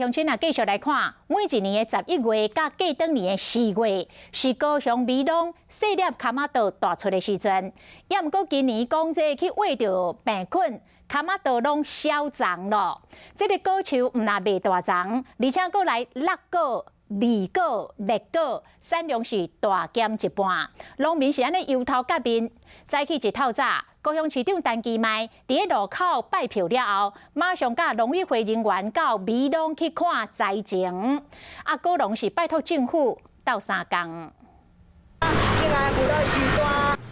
鄉親啊，繼續來看，每一年的11月佮過轉年的4月，是高雄美濃細粒柑仔桃大出的時陣。也毋過今年講這去挖著病菌，柑仔桃攏消長咯。這个果樹毋但袂大叢，而且閣來落果、離果、裂果，產量是大減一半。農民是按呢憂頭結面。早起一透早，高雄市長陳其邁佇咧路口拜票了後，馬上佮農委會人員到美濃去看災情。啊，果農是拜託政府鬥相共。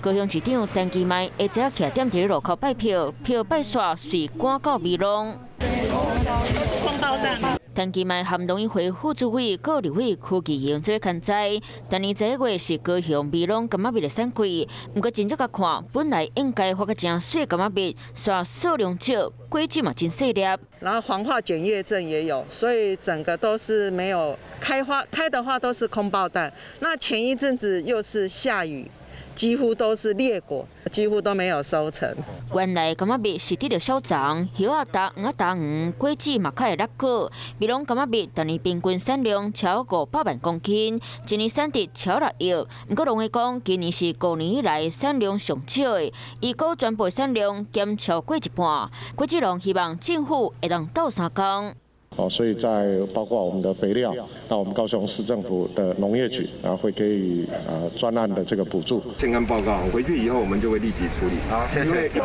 高雄市長陳其邁下早徛踮佇咧路口拜票，票拜煞隨趕到美濃。陳其邁和農委會副主委、閣立委柯繼英做伙勘災。逐年11月是高雄美濃柑仔蜜的產季，毋過真正共看，本來應該發個誠媠柑仔蜜，煞數量少，果子嘛真細粒。然後黃化卷葉症也有，所以整個都是沒有開花，開的話都是空包彈。那前一陣子又是下雨，幾乎都是裂果，幾乎都沒有收成。原來柑仔蜜是得著小蟲，葉仔焦黃仔焦黃，果子嘛較會落果。美濃柑仔蜜逐年平均產量超500萬公斤，一年產值超6億。毋過農會講，今年是5年以來產量上少的，預估全部產量減超過一半。果子農希望政府會當鬥相共。哦，所以在包括我們的肥料，那我們高雄市政府的農業局啊，會給予專案的這個補助。先跟報告，回去以後我們就會立即處理。好，謝謝。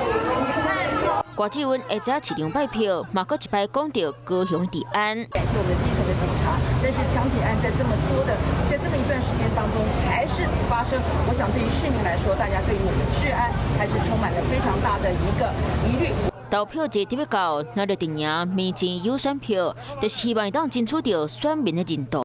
郭志文下早市場拜票，嘛閣一擺講著高雄治安。感謝我們基層的警察，但是槍擊案在這麼多的，在這麼一段時間當中還是發生。我想對於市民來說，大家對於我們治安還是充滿了非常大的一個疑慮。投票日特別到，若著陣營面前有選票，就是希望會當爭取著選民的認同。